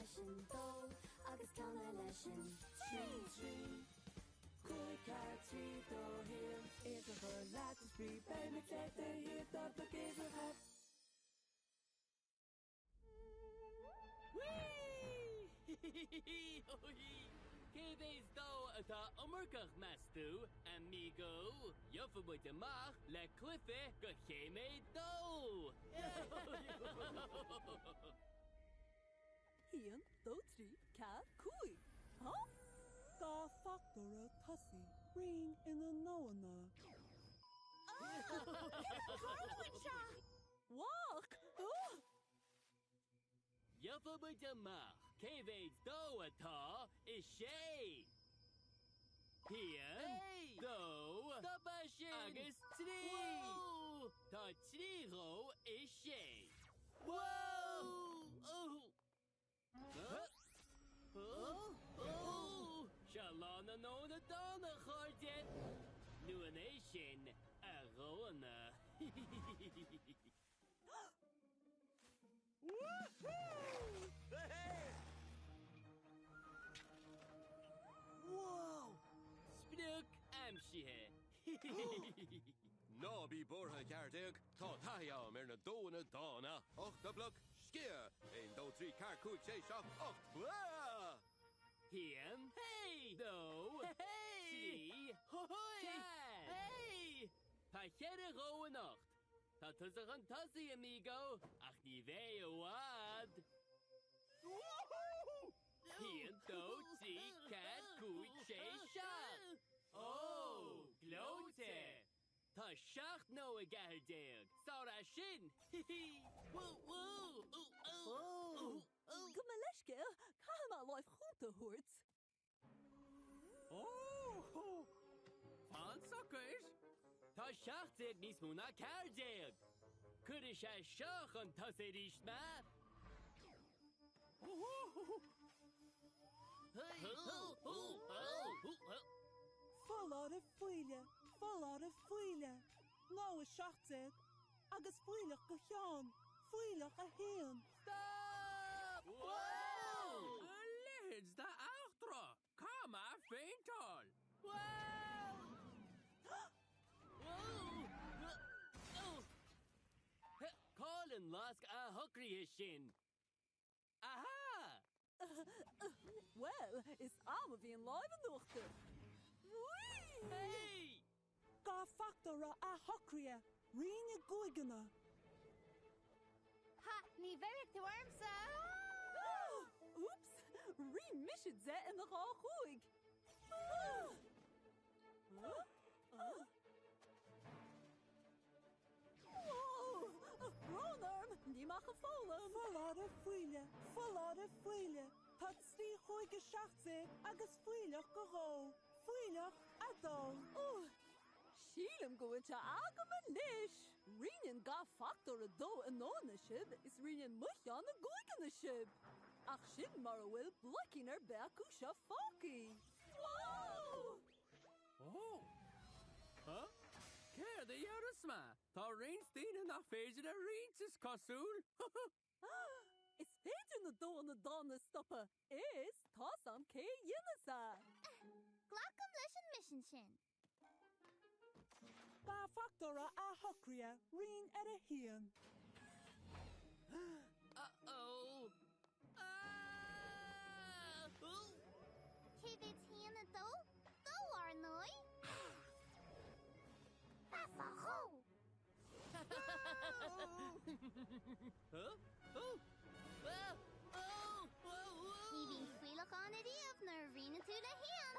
leis an dó agus ceann eile leis an 3. 3, 5, 4, 3, 2, 1. Is a chur leat is brí beidh muid le do thaobh do do uimhreacha. Cé mhéad dó atá iomarcach, meas tú, amigo? Gheobhaidh muid amach le cluiche go cé mhéad dó! 1, 2, 3, 4, 5. Há? Ga fachtóra tosaigh, roinn ina ndóanna. Céard a tharla anseo? Bhác! Gheobhaidh muid amach cé mhéad dó atá i sé. Haon, dó, agus trí. Tá trí dhó i sé. Seo lá na ndóanna dána, a chairde! Nó an é sin, a dhóanna? Sprioc aimsithe! Ná bí buartha, a 14, tá taithí agam ar na dóanna dána. Ochtabloc, sciath! 1, 2, 3, 4, 5, 6, 7, 8! Wah! Haon, dó, trí, ceathair. Tá cheithre dhó in ocht. Tá tusa chun tosaigh, amigo, ach ní bheidh i bhfad. 1, 2, 3, 4, 5, 6, 7. Ó, gleoite! Tá seacht ndó i gceathair déag. Sár é sin! Gabh mo leithscéal, caithfidh mé láimh chúnta a thabhairt. Ó! Fan socair! Tá 17 níos mó ná 14! Cuirfidh sé seo chun tosaigh arís mé! Foláireamh faoille, foláireamh faoille, nó 17, agus fuílleach go cheann, fuílleach 1. Stop! A leithéid d'eachtra! Caithfidh mé féinteáil! Cá bhfuil an lasc athshocraithe sin? Aha! Bhuel, is a'm a bhí an láimh in uachtar. Whee! Hey! Ga fachtóra athshocraithe, roinn i gcúigeanna. Ha! Ní bheirfidh tú ormsa! Úps! Roinn mise 10 ina dhá chúig. Whoa! Brón orm! Níl mé ach ag foghlaim! Foláireamh faoille, foláireamh faoille, tá trí chúig 17 agus fuílleach go dhó, fuílleach a dó. Ó! Sílim go bhfuil sé agam anois! Roinneann ga fachtóir a dó i ndóanna sibh is roinneann mo cheann i gcúigeanna sibh! Ach sin mura bhfuil bloicín ar bith acu seo fágtha! Whoa! Ó! Huh? Céard a dhéarfas mé? Tá roinnt daoine nach féidir a roinnt, is cosúil! Is féidir na dóanna dána a stopadh is tá's a'm cé a dhéanfas é! Glacaim leis an misean sin. Ga fachtóra athshocraithe, roinn ar a haon. Uh-oh! Ah! Cé mhéad haon a dó? Dó, ar ndóigh! Ba fá dhó! Ní bhíonn fuílleach ann ariamh nuair a roinneann tú le haon.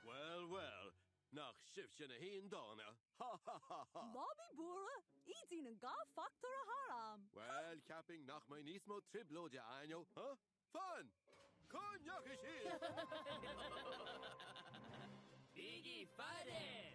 Bhuel, bhuel, Nach sibhse na haon dána? Ha ha ha ha! Ná bí buartha, ídíonn an ga fachtóra thar am. Bhuel, cheapfainn nach mbeidh níos mó trioblóide againn ó, huh? Fan! Cá ndeachaigh siad? Bígí ag faire!